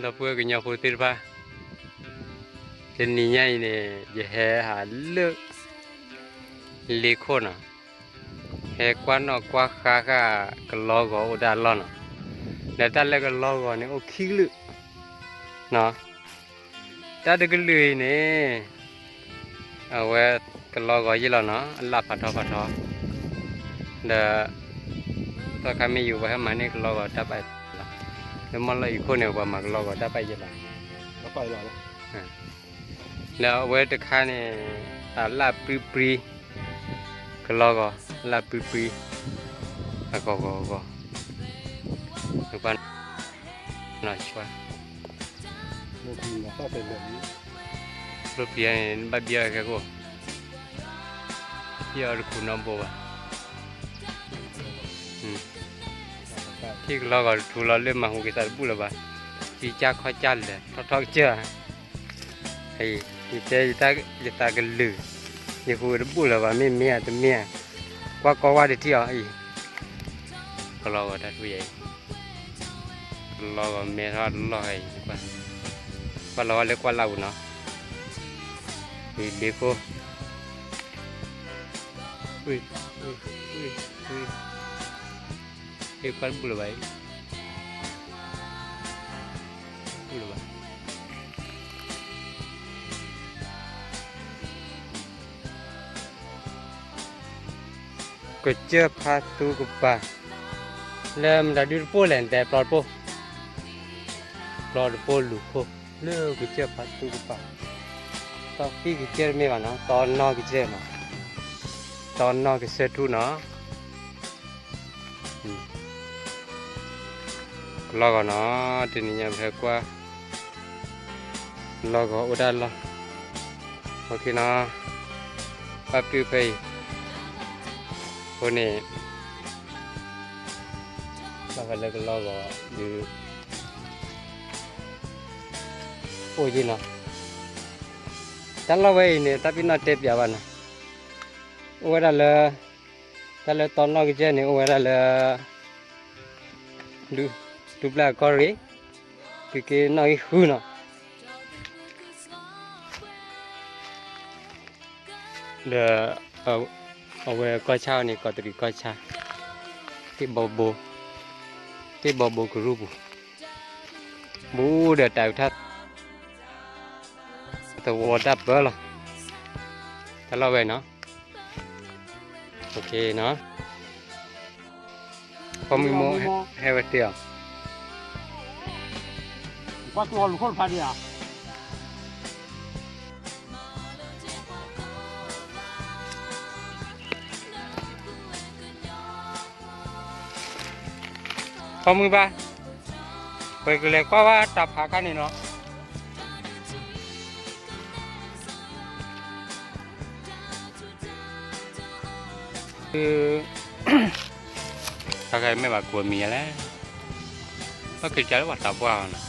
ဒီပုၢ်ဝဲၢ်ကညီဖိသ့ၣ်တဖၣ်, တနံၤညါအံၤန့ၣ် ယဟဲဟးလၢ လ့ခိၣ်နီၤ, ဟဲကွၢ်နီၣ်ကွၢ်ဃါဃၣ်ကလီဂီၤအိၣ်ဒၣ်လီၢ်နီၤ, ဒီးတၢ်လၢကလီဂီၤန့ၣ်အိၣ်ခံကလုာ်နီၤ, တၢ်တကလုာ်အံၤန့ၣ် အဝဲကလီဂီၤယ့ၢ်လီၤနီၤ, အလၣ်ဖးထီဖးထီ, ဒီး သီခါမ့ၢ်ယူၤ ပှၤဟဲမၤန့ၢ်ကလီဂီၤတၢ်ဘၣ်ယ့ၢ်လီၤ, လၢမီၢ်လီၢ်အံၤခိၣ်န့ၣ် ပှၤမၤကလီဂီၤတၢ်ဘၣ်ယ့ၢ်လီၤ, လၢအဝဲတခါန့ၣ် အလၣ်ပြံပြံ ကလီဂီၤ လၣ်ပြံပြံ အဂီၤဂီၤဂီၤ နကွၢ်နီၤ ဆှါ ကျိပံၤန့ၣ် နဘၣ်ဘံအီၤခဲကိၣ်, ဘံအီၤတခူၣ်နီတဘိဘၣ်, ထံၣ်ကလီဂီၤတထူလီၤ လၢမၤဟူက့ၤသးတဘူၣ်လၢၤဘၣ်, ကံကၢ်ခီၣ်ကၢ်လဲၣ် ထီၣ်ထီၣ်ကစၢၢ်ဧါ, ယတဲယသးကလုာ်, ယဟူတဘူၣ်လၢၤဘၣ် မ့ၢ်မ့ၢ်ဧါတမ့ၢ်ဧါ, ကွၢ်ကီဝါတထံၣ်အီၤအံၤ, ကလီဂီၤတၢ်ထူယဲအံၤ, ကလီဂီၤမဲထီၣ်တလီၢ်အံၤ, ကွၢ်လီၤဝဲလၢကွၢ်လၢပူၤနီၤ, ဝံၤလ့ခိၣ် ဝံၤ ဝံၤ ဝံၤ ဝံၤ ဟ့ၣ်ကွၢ်တဘူၣ်လၢၤဘၣ်အံၤ, ဘူၣ်လၢၤဘၣ် ကစၢၢ်ဖးသူကပၤ, လၢမတၤဒုတပိၢ်လဲၣ် နတဲပျီတပိၢ်, ပျီတပိၢ်လူၤခိၣ်, လၢကစၢၢ်ဖးသူကပၤ, တီၢ်ကံၢ်ကစၢၢ်တမ့ၢ်ဘၣ်နီၤ တီၢ်နီၢ်ကစၢၢ်နီၤ, တီၢ်နီၢ်ကစၢၢ်ထူၣ်နီၤ ကလီဂီၤနီၤ, တနံၤညါပဟဲကွၢ် လီၢ်ဂီၤအိၣ်ဒၣ်လီၢ်, အိၣ်ခ့နီၤ, ဘၣ်ပျုၢ်ဖဲအံၤ, အဃိန့ၣ် ဘၣ်ဃးလၢကလီၢ်ဂီၤဒုး အိၣ်ယံၤနီၤ, တၢ်လီၢ်ဝဲအံၤန့ၣ် တၢ်ပ့ၤနီၣ်တဲပၠးဘၣ်နီၤ, အိၣ်ဝဲဒၣ်လၢ တၢ်လၢတီၢ်နီၢ်ကစၢၢ်န့ၣ် အိၣ်ဝဲဒၣ်လၢ ဒူပျၢ်အကီၢ်ရ့ၣ်, သုးက့နီၣ်ဂံၢ်ဃုနီၤ, ဒီး အဝဲကီၢ်ဆၣ်အံၤန့ၣ် ကီးတရံးကီၢ်ဆၣ်, သ့ၣ်ဘီဘိ, သ့ၣ်ဘီဘိကရူၢ်ပူၤ, ဘူးဒီးတၢ်အုးထၣ် သဝီတၢ်ပၢလီၤ, တၢ်လီၢ်ဝဲနီၤ, ဖီမုၢ်မိၢ်ဟဲဝဲတ့ၢ်အီၤ, ကွၢ်သူအီၤလူၤခိၣ်တဖးဒံးဧါ ဖီမုၢ်ဘၣ်, ပကလဲၤကွၢ်ဘၣ်တၢ်ဖးခါန့ၣ်နီၤ, တၢ်ခါအံၤမ့ၢ်ဘၣ်ကိးမံၤယါလဲၣ်, ဘၣ်က့ၤကၢလၢပှၤတၢ်ပှၢ်အီၤနီၤ.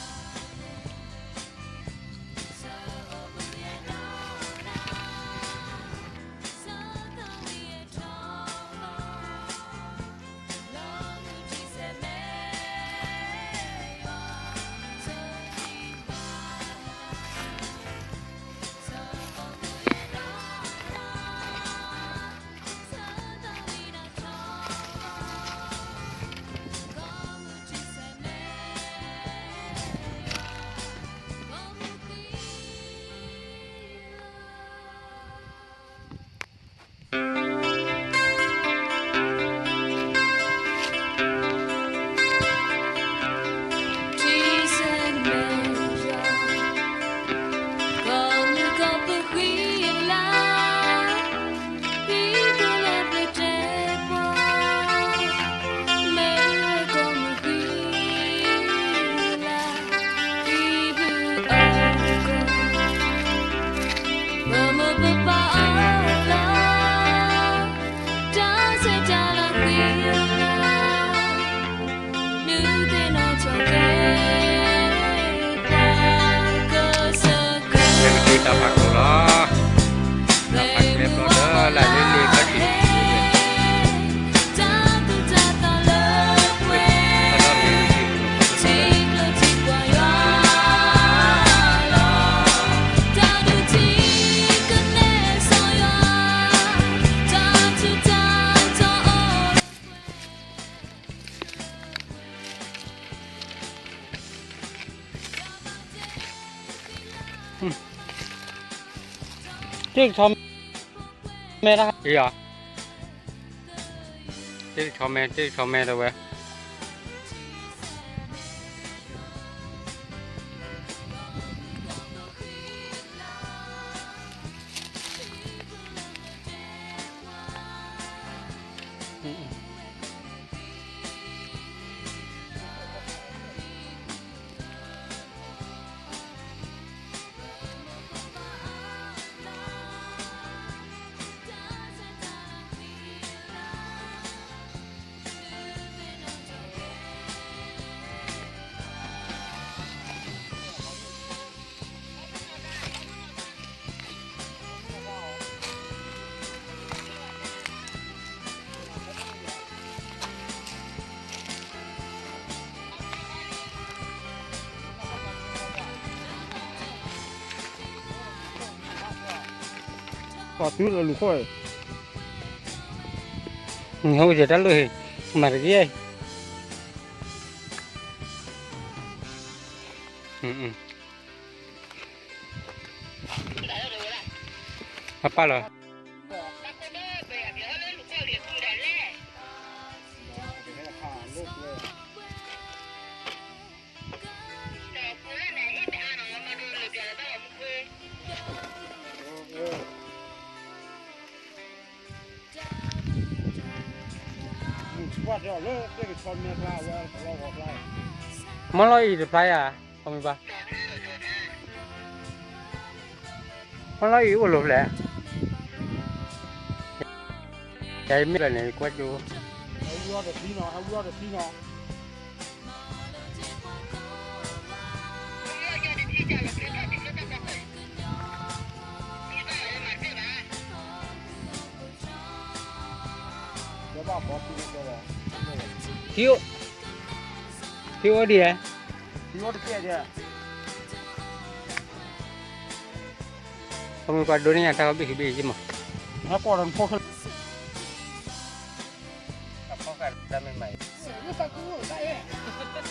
တ့ၢ်ကဆီမဲတၢ်အံၤ, တ့ၢ်ကဆီမဲ တ့ၢ်ကဆီမဲတဲဝဲ. ပှၤသုလၢလူၤခိၣ်, နဟဲဝဲယတၢ်လၢဟ့ၣ်, မၤတက့ၢ်, အပၢ်လီၤ. မ့ၢ်လီၤအံၤတဖျါဧါ, မ့ၢ်ဘၣ်, မ့ၢ်လီၤအံၤအိၣ်လီၤဖျဲၣ်, ယမ့ၢ်လၢန့ၣ် ကွၢ်ကၠိ, ထံအိၣ်ဒံးဧါ, ပမ့ၢ်ကွၢ်ဒိးန့ၢ်ယၤတၢ်ဂီၤဘ့ၣ်ဟံးဘ့ၣ်ယံၤမး, အဖီဃာ်တၢ်မ့ၢ်မးအံၤ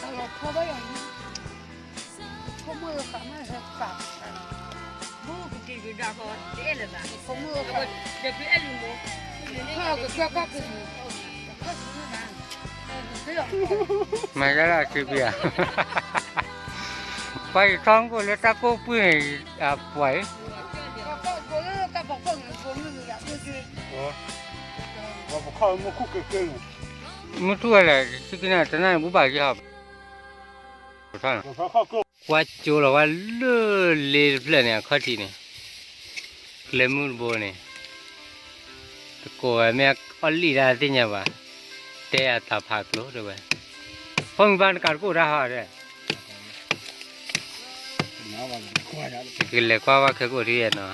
မၤယါလၢအစုပံဧါ, ပှၤယထီၣ်ကိၣ်လၢတၢ်ကိၢ်ပှံၢ်န့ၣ်, အပှၤအံၤ, မုၢ်ထူၣ်ဝဲလဲၣ် စူကနၣ်တနၢ်န့ၣ် ဘူဘၣ်က့ၤဟီ, ကွၢ်ကၠိလီၤဝဲလၢလ့တဖျၢၣ်န့ၣ် အခီၣ်ထံးန့ၣ်, ကျဲမုၢ်တဘိန့ၣ်, တကိးဝဲမ့ၢ်အီၣ်လံၣ်တၢ်သ့ၣ်ညါဘၣ်, တဲအတၢ်ဖးကျိၤတဲဝဲ, ဖီမုၢ်ဘၣ်နကးတကိၢ်တၢ်ဟီဒီး, ကလဲၤကွၢ်ဝဲခဲကိာ်ထံၣ်နီၤ,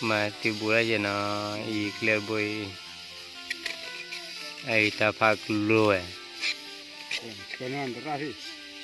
မၤသံဘူးလၢယဲနီၤ, အံၤကျဲဘိအံၤ, အံၤတၢ်ဖးကျိၤဝဲ,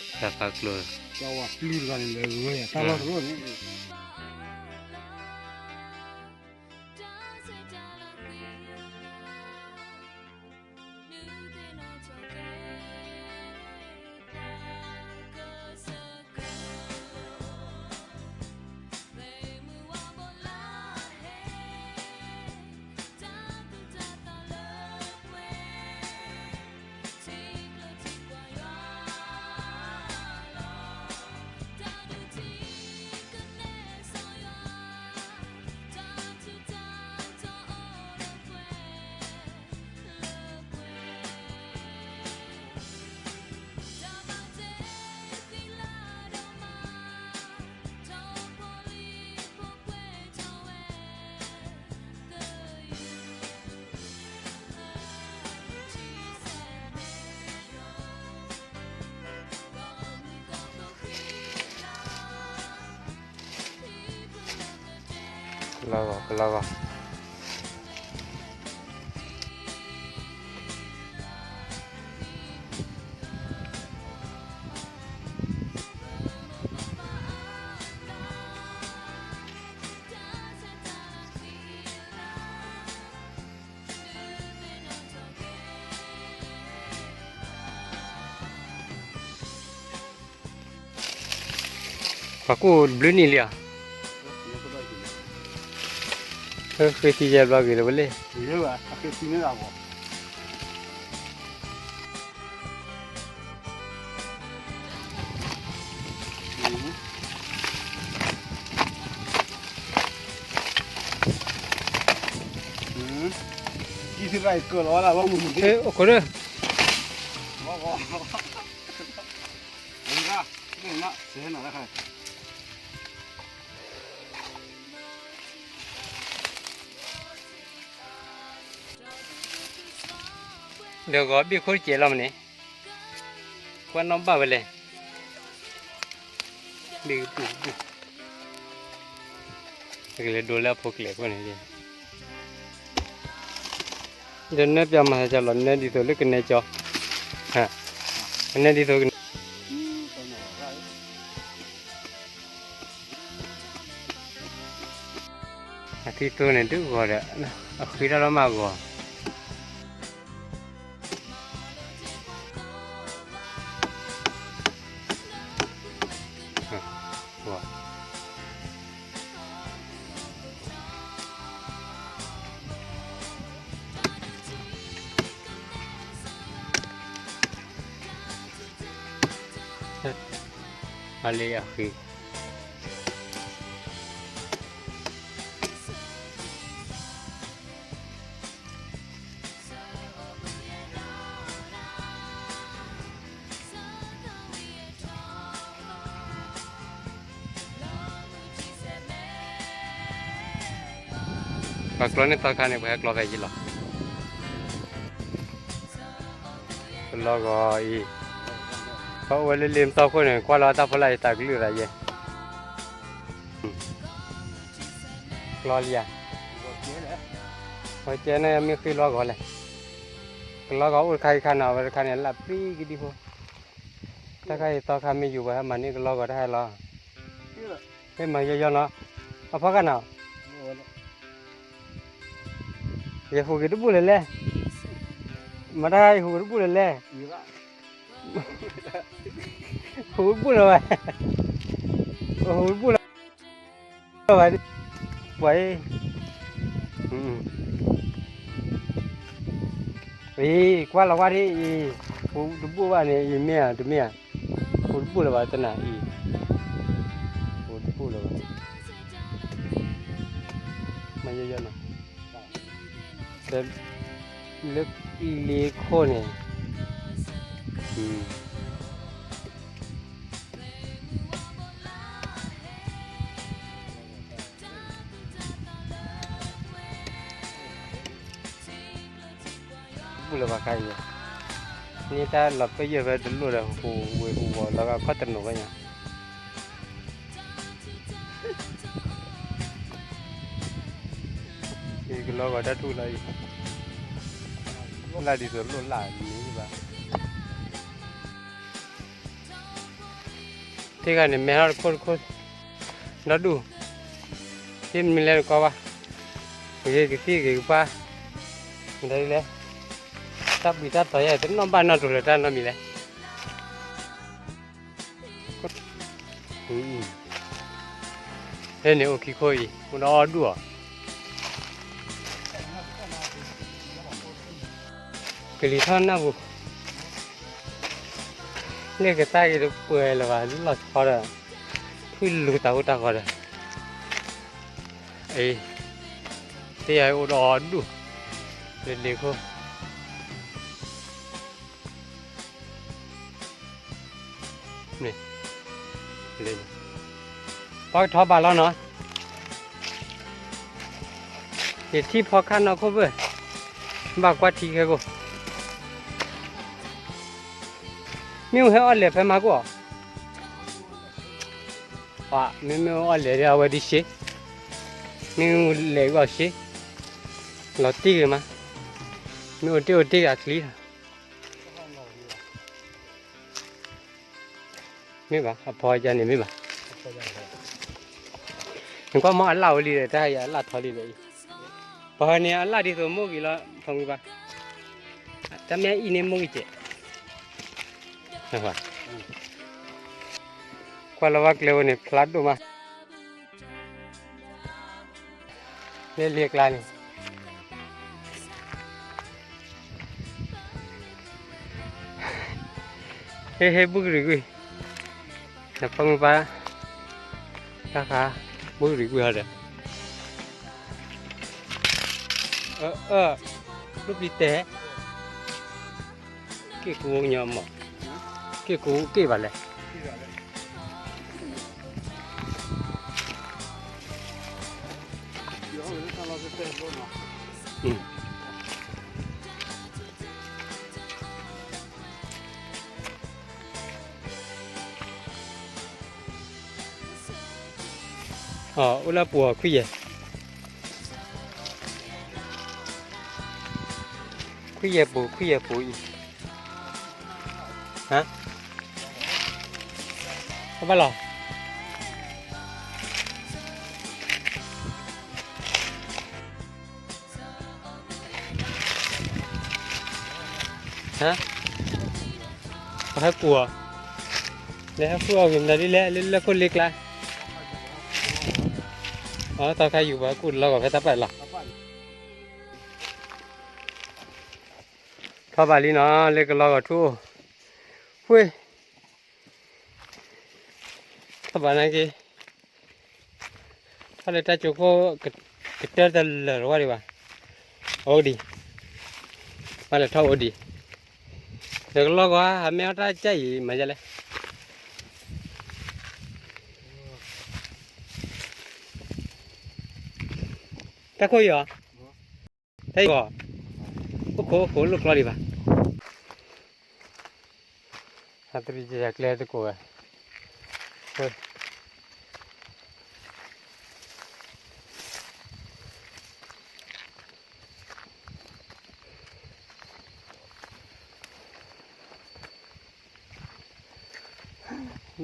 တၢ်ဖးကျိၤ, ကလီၤဂီၤ ကလီၤဂီၤ. ပှၤကိၣ်ဘျုးနံၣ်လံဧါ. ဃ့ထံယဲၢ်ဘျီဂ့ၤလၢၤဝဲလံ. အိၣ်ခိးဒၢ. ဒီးဂီၤဘ့ၣ်ခိၣ်တစဲးလီၤမးန့ၣ်, ကွၢ်နီၣ်ဘၣ်ဝဲလဲၣ်, ဘ့ၣ်ကပူၣ်ကပူၣ်, ကလဲၤဒိလၢအဖိကျဲခိၣ်န့ၣ်, ဒီးနၢပၠးမၤသးကလီၤ နၢဒ်သိးလၢကနဲကၠီ, ကနဲဒ်သိးကနဲ အထံသိန့ၣ်ဒုးဂီၤဒီး အဃံတၢ်လီၤမၢ်ဂီၤ. အလၢအဃံ ပှၤကျီန့ၢ်သီခါန့ၣ် ပှၤဟဲကျီဖဲယံၤလီၤ. ကလီဂီၤအံၤ, ပအိၣ်ဝဲလၢလ့ၣ်မတီၢ်ခိၣ်န့ၣ် ကွၢ်လီၤတၢ်ဖိလၢယတၢ်ကလုၢ်သးယဲၢ် ကျီလံဧါ, ဝဲကဲန့ၣ်မ့ၢ်ဃ့လီၤဂီၤလဲၣ်, ကလီဂီၤအိၣ်တခါအံၤခါနီၤ ဝဲတခါန့ၣ် လၢပျံၤကဒံဖိ, တၢ်ခါအံၤသီခါမ့ၢ်ယူၤ ပှၤဟဲမၤန့ၢ်ကလီဂီၤတၢ်ဟဲလီၤ, ဟဲမၤယီယီနီၤ, အဖီခါနီၤ ယဟူးက့ၤတဘူၣ်လၢၤလဲၣ်, မတၤယဟူးက့ၤတဘူၣ်လၢၤလဲၣ်, ဟူးတဘူၣ်လၢၤဝဲ, ဟူးတဘူၣ်လၢၤဝဲ, ပှၤအံၤ, အံၤ, ကွၢ်လီၤဝဲဒ်အံၤ, ဟူးတဘူၣ်ဘၣ်န့ၣ် အံၤမ့ၢ်ဧါ တမ့ၢ်ဧါ, ဟူးတဘူၣ်လၢၤဘၣ်တနၤအံၤ, ဟူးတဘူၣ်လၢၤဘၣ်, မၤယီယီနီၤ လၢလ့ခိၣ်န့ၣ်, ဘူၣ်လၢၤဘၣ်ခါအံၤ, န့ၣ်တၢ်လီၤပၢၢ်ယဲၢ်ဖဲတလိၣ်ဒီး ဟူးဝ့ၤဟူးဝီၤလီၤဂာ်ခီၣ်တနီၤဝဲညါ ယကလီဂီၤတၢ်ထူၣ်လီၤအံၤ, လၢ်ဒ်သိးလိၣ်လၢ်မံၤဘၣ်, တဂၤန့ၣ် မဲထီၣ်တခိၣ်တခိၣ်, ဒီဒူၣ်, သ့ၣ်မံၤလဲၣ်တကီဘၣ်, ဂ့ၤကသံၣ်ဂ့ၤကပၢ်, မတၤဒ်လဲၣ်, တၢ်ဘှံးတၢ်တီၤယဲၢ် တနီၣ်ဘၣ်နီၣ်တိၤလၢတၢ်နီတမံၤလဲၣ်. ဖဲန့ၣ်အိၣ်ခံခိၣ်အံၤ အိၣ်ဒီးအီၣ်ဒူၣ်အီၤ, ကလံၤထီၣ်နၢ်ပူၤ, လၢကသၣ်က့ၤတပှဲၤလၢၤဘၣ် လီၤဆီဒီး, ထွံၣ်လူၤတၢ်ဟူတၢ်ဂီၤဒီး, အံၤ, သ့ၣ်ယၤအိၣ်ဒီးအီၣ်ဒူၣ်, လၢလ့ခိၣ် ပှၤကထီၣ်ဘၣ်လီၤနီၤ, ယထံၣ်ဖီခါနီၢ်ခိၣ်ဘၢၣ်, ဘၣ်ကွၢ်ထံခဲကိာ်, မ့ၣ်အူဟဲအီၣ်လဲၤဖဲမၤကအိၣ်, မ့မ့ၢ်အီၣ်လဲၤဒီးအဝဲဒ်ရှ့, မ့ၣ်အူလဲၤဂီၢ်ရှ့, လီၤတံၢ်ဂ့ၤမး, မ့ၣ်အူတ့ၢ်အိၣ်တ့ၢ်ဂ့ၤအချံလီၤ. မ့ၢ်ဘၣ် အဖီယါန့ၣ်မ့ၢ်ဘၣ်, နကွၢ်မ့ၢ်အလၣ်ဝဲလံဒီး တၢ်ဟဲယၤအလၣ်ထီလံဒီးအံၤ, ပှၤဟဲန့ၣ်အလၣ်ဒ်သိးမိၢ်ဂ့ၤလီၤ ဖီမုၢ်ဘၣ်, တၢ်မ့ၢ်အံၣ်န့ၣ်မိၢ်ဂ့ၤကဲး, ကွၢ်လီၤဝဲကျဲဝဲန့ၣ် ဖျါဒိၣ်မး လၢ လၢလ့ကျါန့ၣ်, ဟ့ၣ်ဟ့ၣ် ဘူၣ်ကရံၣ်ကွံာ်, နဖီမ့ၢ်ပၢ်, တၢ်ဃါ, ဘူၣ်ကရံၣ်ကွံာ်ဟီဒီး, အၢ အၢ, လူပျံၤတဲ, က့ၣ်ကူကညီမး, က့ၣ်ကူက့ၣ်ဘၣ်လဲၣ်. အိၣ်လၢပူၤခွံယဲၢ်, ခွံယဲၢ်ပူၤ ခွံယဲၢ်ပူၤအံၤ, ဟါ, ဘၣ်လီၤ. ဟါ, ပဟဲကူၣ်အီၤ, လဲၤဟဲကူၣ်အီၤဂ့ၤမနုၤဒ်လဲၣ် လၢလၢခိၣ်လ့ကျါ, အသီခါယူၤ ပဟဲကူၣ်တလီၢ်ဂီၤဖဲတၢ်ပာ်လီၤ. ထီၣ်ဘးလံနီၤ လၢကလီၢ်ဂီၤထူၣ်, ဝ့ၢ်, ထီၣ်ဘးနာ်က့ၤ, ထီၣ်လၢတၢ်ကၠိခိၣ်, ကတၢၢ်တလၢာ်တဝၢ်ဒံးဘၣ်, အိၣ်ဒံး, ဘၣ်လဲၤထီၣ်အိၣ်ဒံး, ဒီးကလီၢ်ဂီၤ ဟးမ့ၢ်အီၣ်တၢ်ကၢ်အံၤ မၤယလဲၣ်, တၢ်ခိၣ်အံၤအီၤ, တၢ်အံၤဂီၤ, အိၣ်ခိးအိၣ်ခိးလိာ်ကျီဒံးဘၣ်. ဟးတရံးယကျဲသကိးဝဲ,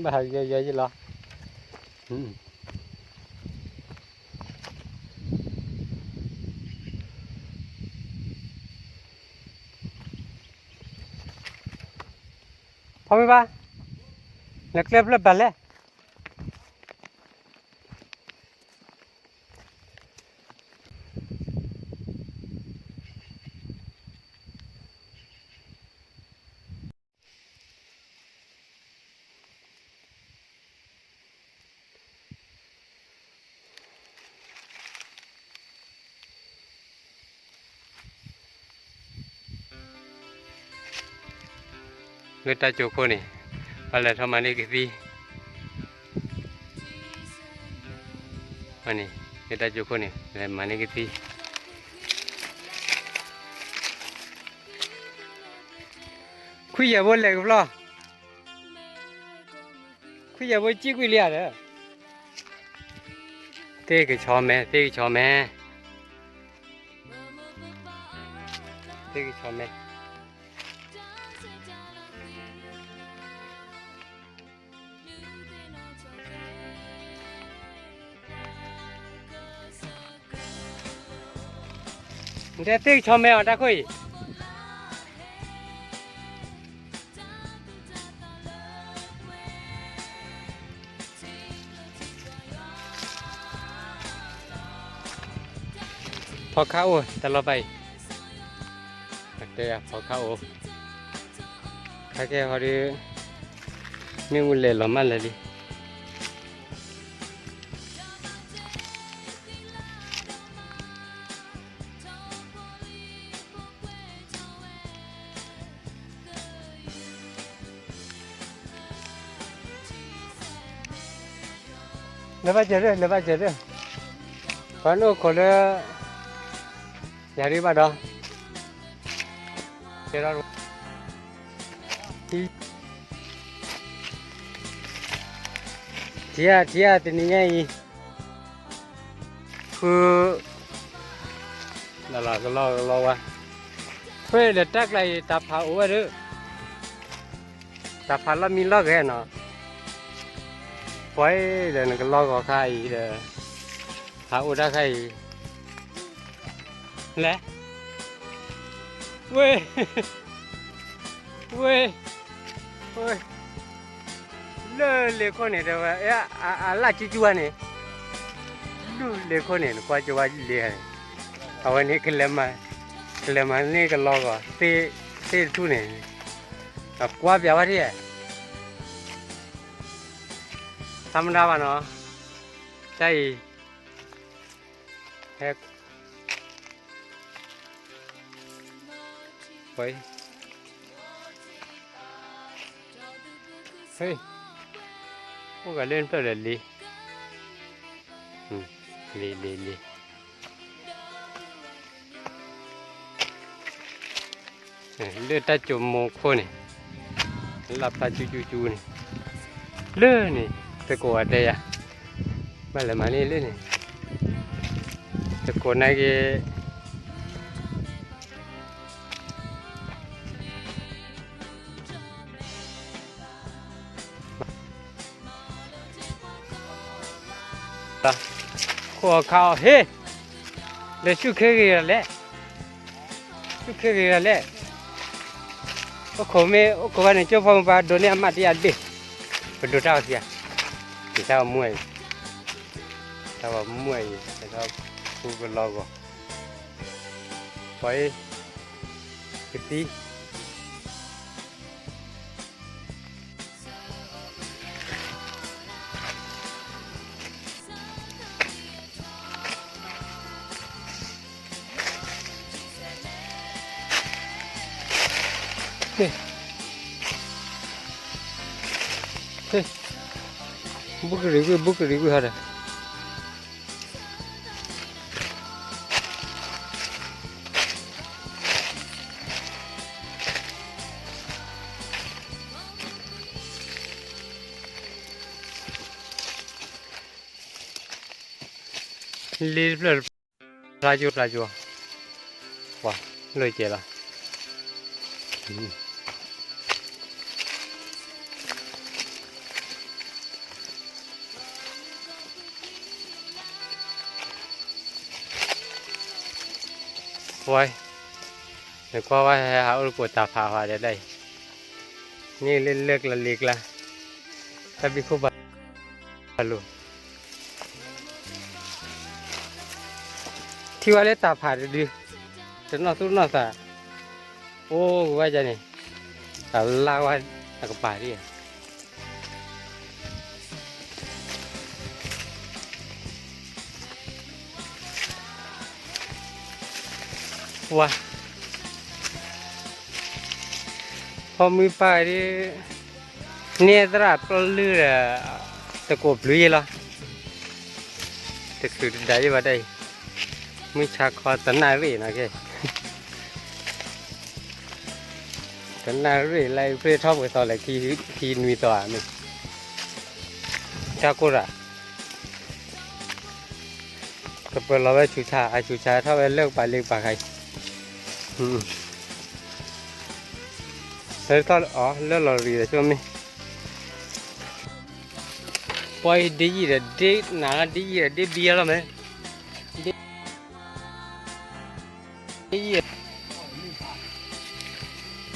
ဘၣ်ဟးယဲယဲယလီၤ. ဖီမ့ၢ်ဘၣ်, နကျဲဖျၢၣ်ဘၣ်လဲၣ်. လၢတၢ်ကၠိခိၣ်န့ၣ်, ပှၤလဲၤထီၣ်မၤန့ၢ်ကသံၣ်, န့ၣ်, လၢတၢ်ကၠိခိၣ်န့ၣ် လဲၤမၤန့ၢ်ကသံၣ်, ခွံယဲၢ်ဘိလဲၤကဖျီၣ်, ခွံယဲၢ်ဘိစံၣ်ကွံာ်လံဧါဒီး, သ့ၣ်ကဆီမဲ သ့ၣ်ကဆီမဲ, သ့ၣ်ကဆီမဲ. နတဲသ့ၣ်ကဆီမဲအီၤတၢ်ခိၣ်အံၤ, ဖီခါအိၣ်တၢ်လီၢ်ဘၣ်အံၤ, တဲဖီခါအိၣ်, ခါကဲဟီဒီး, မ့ၣ်အူလဲၤလီၤမၢ်လၢာ်လံ. လဲၤဘၣ်စၢၤရၢၢ် လဲၤဘၣ်စၢၤရၢၢ်, ပှၤနအိၣ်ခိးလၢ ယၤဒ်ဘၣ်ဒီး, ထံၣ်ဧါ ထံၣ်ဧါ တနံၤညါအံၤ, ဃု, လၢလီၤကလီကလီဝါ, ဖဲဒီးတၢ်ကျါအံၤ တၢ်ဖးအိၣ်ဝဲဒၣ်, တၢ်ဖးလီၢ်မံလီၢ်ဂဲၤနီၤ, ပှၤဒီးနကလီဂီၤခါအံၤဒီး, ဖးအိၣ်တၢ်ခါအံၤ, လဲၤ, ဝ့ၢ်, ဝ့ၢ်, ဝ့ၢ်, လၢလ့ခိၣ်န့ၣ်တဲဝဲ, အလၣ်ကၠူကၠူဝဲန့ၣ်, ဒူၣ်လ့ခိၣ်န့ၣ် နကွၢ်ကၠိဝါလ့, အဝဲန့ၣ် ကလဲၤမၤန့ၢ်ကလီဂီၤ သ့ၣ်တထူၣ်န့ၣ်, ကွၢ်ပျးဝဲဒၣ်, သးမတၤဘၣ်နီၤ, တၢ်အံၤ, ဟဲ ဟ့, အိၣ်ဂၤလၢနဖျၢၣ်ဒီးလံ, လံၤလံၤလံၤ, လၢတၢ်ကၠိမိၢ်ခိၣ်န့ၣ်, လၢဖျါကၠူကၠူကၠူန့ၣ်, လၢန့ၣ်, သကိးအတဲယၤ, ဘၣ်လဲၤမၤန့ၢ်လၢန့ၣ်, သကိးနာ်က့ၤ ခိၣ်အခါအီၤဟ့ၣ်, လဲၤဆူၣ်ခ့ဂ့ၤဂၤလဲၣ်, ဆူၣ်ခ့ဂ့ၤဂၤလဲၣ်, အိၣ်ခိးမ့ၢ်အိၣ်ခိးဘၣ်န့ၣ် ကၠိဖီမုၢ်ပၢ်ဒိးန့ၢ်အမးတယၢ်ဘ့ၣ်, ပဒိးတၢ်အီၤသံဧါ, က့ၤတၢ်ဂီၤမူအံၤ, တၢ်ဂီၤမူအံၤ ဟဲထီၣ်ဖူကလီဂီၤ, ပှၤအံၤ, ကသံ ဘူးကရံၤကွံာ် ဘူးကရံၤကွံာ်ဟီဒီး လ့တဖျၢၣ် ဖျါကၠိဖျါကၠိ, ပှၤ လၢကဲလီၤ, ပှၤ နကွၢ်ဝဲဟဲဟးအိၣ်တကိးတၢ်ဖးဟးဒဲးဒၣ်အံၤ, န့ၣ်လၢလၢကျါလ့ကျါ, တၢ်ဘံခိၣ်ဘၣ်လိာ် ထံၣ်ဝဲလၢတၢ်ဖးတဒု, တနီၣ်သူၣ်နီၣ်သး, အိၣ်ကဝဲဒၣ်န့ၣ်, တၢ်လါဝဲအကပၤဒ်, ဝါ ဖီမုၢ်ပၢ်ဒ် န့ၢ်သရၣ်ပျုၢ်ဒီး တကိးပျုၢ်ယဲလီၤ, တချုးတဒါယဲဘၣ်တၢ်အံၤ, မုၢ်ဆါခီတနၣ်ရံၣ်နီၤက့, တနၣ်ရံၣ်လၢအံၤ ဖျ့ထီၣ်ပှဲၤသီလဲၣ်ခံနွံသီဧါမ့ၢ်, တၢ်ကိၢ်ရၣ် ကပၢၤလီၤဝဲဆူးဆါ အဆူးဆါထီၣ်ဝဲလၢကပၤလ့ကပၤခါအံၤ, လၢထီၣ်အီၤလၢလီၤရံၤဒီးဆိမ့ၢ်, ပှၤအံၤဒ်ယံာ်ဒီးဒ်နၤလီၤ ဒ်ယံာ်ဒီးဒ်ဘံယါလီၤမ့ၢ်, ဒ်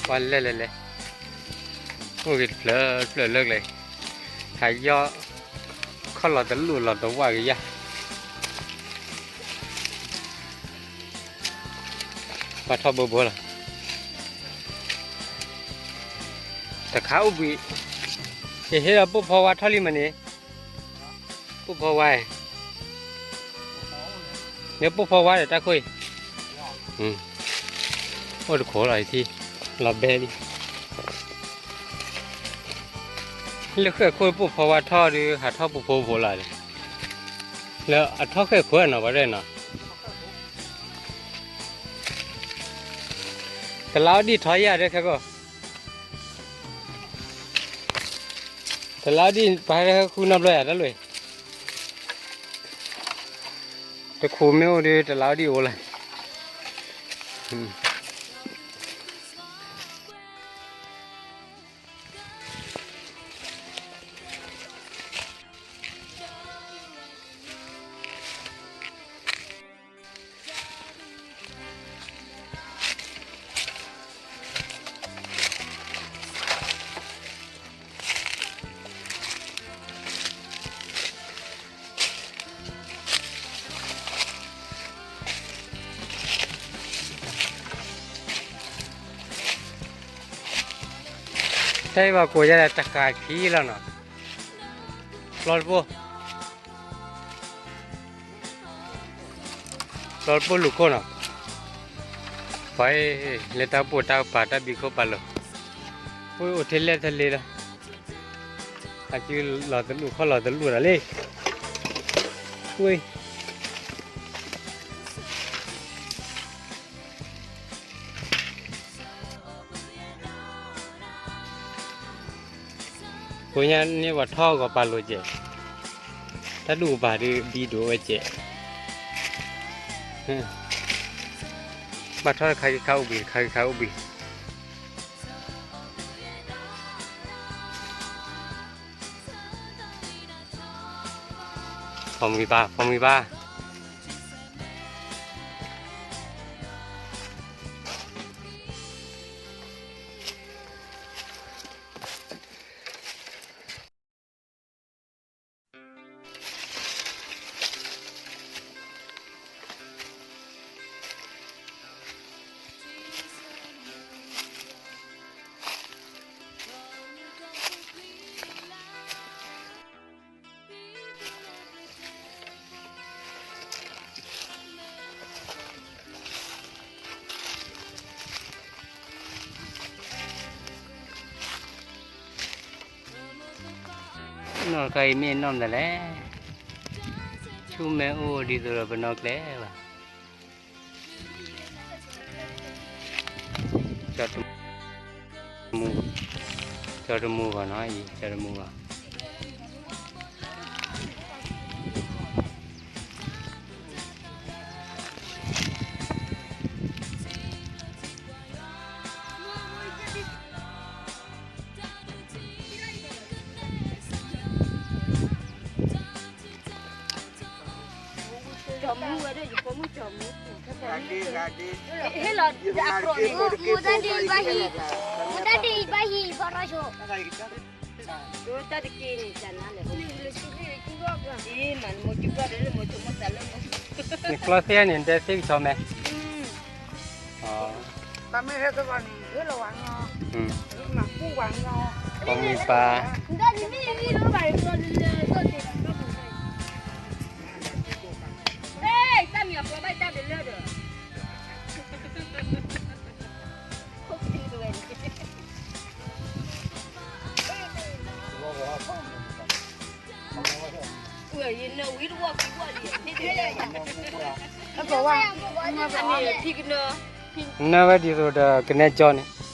ပှၤလဲၤလဲၤလဲၤ, အိၣ်ဂ့ၤတဖျၢၣ်တဖျၢၣ်လၢကျဲ, ဟးယီၢ်, ခီၣ်လီၤတလိၣ်လီၤတဝၣ်ကယါ, ပှၤထီၣ်ဘိဘိလီၤ, တခါအိၣ်ဘှံး, ယဟ့ၣ်ဒီးပိၣ်ဖီဝါထီၣ်လံမးန့ၣ် ပိၣ်ဖီဝါ, မ့ၢ်ပိၣ်ဖီဝါဒီးတၢ်ခိၣ်အံၤ, အိၣ်တခိၣ်လီၤအံၤထံ, လီၤဘဲလံ, လၢဃဲၣ်ခိၣ်ပိၣ်ဖီဝါထီၣ်ဒီး ဟးထီၣ်ပိၣ်ဖိဖိလီၤ, လၢအထီၣ်ဃဲၣ်ခိၣ်နီၤ ပှၤရဲၣ်နီၤ, တလးအီၣ်ဒံၣ်ထီယၤဒဲခဲကိာ် တလးအီၣ်ဒံၣ်ပှၤဟဲဃုနီတဘျီယၤတၢ်လွံၢ်, တခိၣ်မ့ၢ်အိၣ်ဒီးတလးအီၣ်ဒံၣ်အိၣ်လၢ တၢ်အံၤဘၣ်ကိးယါဒီးတဃာ်ခံလီၤနီၤ, ပျီတဘိ, ပျီတဘိလူၢ်ခိၣ်နီၤ, ပှၤအံၤ လၢတၢ်ပိာ်တၢ်ပာ်တၢ်ဘံခိၣ်ပာ်လိာ်, အိၣ်အိၣ်ထဲလဲၣ်ထဲလ့လီၤ, အစုလီၤတလူၢ်ခီၣ်လီၤတလူၢ်ဒီးလံ, ဝ့ၢ် ကိညါန့ၢ်ပှၤထီၣ်ဂီၤပာ်လိာ်ကဲး, တၢ်ဒူၣ်ကပၤဒုးဘံဒိၣ်ဝဲကဲး, ဘၣ်ထီၣ်တခါက့ၤခါအိၣ်ဘှံး တခါက့ၤခါအိၣ်ဘှံး, ဖီမုၢ်ဘါ ဖီမုၢ်ဘါ နီၢ်တခါအံၤမ့ၢ်နီၢ်မတၤလဲၣ်, ဆူမဲာ်အိၣ်ဒ်သိးဒီးပနီၢ်ကျဲဘၣ်. ကၠီတမူ, ကၠီတမူဂီၤနီၤအံၤ ကၠီတမူဂီၤ. ကၠီမူဝဲဒၣ် ယဖိမုၣ်ကၠီမူ, ဟ့ၣ်လီၤအကြိးန့ၣ်, မိၢ်တၢ်ဒ့ဘၣ်ဟံၣ်, မိၢ်တၢ်ဒ့ဘၣ်ဟံၣ် ဖီထီၣ်ဆိ, တၢ်တက့ၢ်န့ၣ် တၢ်နါလဲၣ်, အ့မၤနမိၢ်ကၠူဘၣ်ဒီး မိၢ်ဆိမိၢ်သးလၢမိၢ်, နကျီသ့ၣ်န့ၣ် နတဲသ့ၣ်ကဆီမဲ, တၢ်မ့ၢ်ဟဲသဘၣ်န့ၣ် ဟ့ၣ်လီၤဝဲနီၤ, မၤကူဝဲနီၤ, ပှၤမံၤပၢ် တၢ်မံၤအပျီဘၣ်တၢ်တလၢဒီး နၢ်ဝဲဒ်သိးဒီးကနဲကၠီန့ၣ်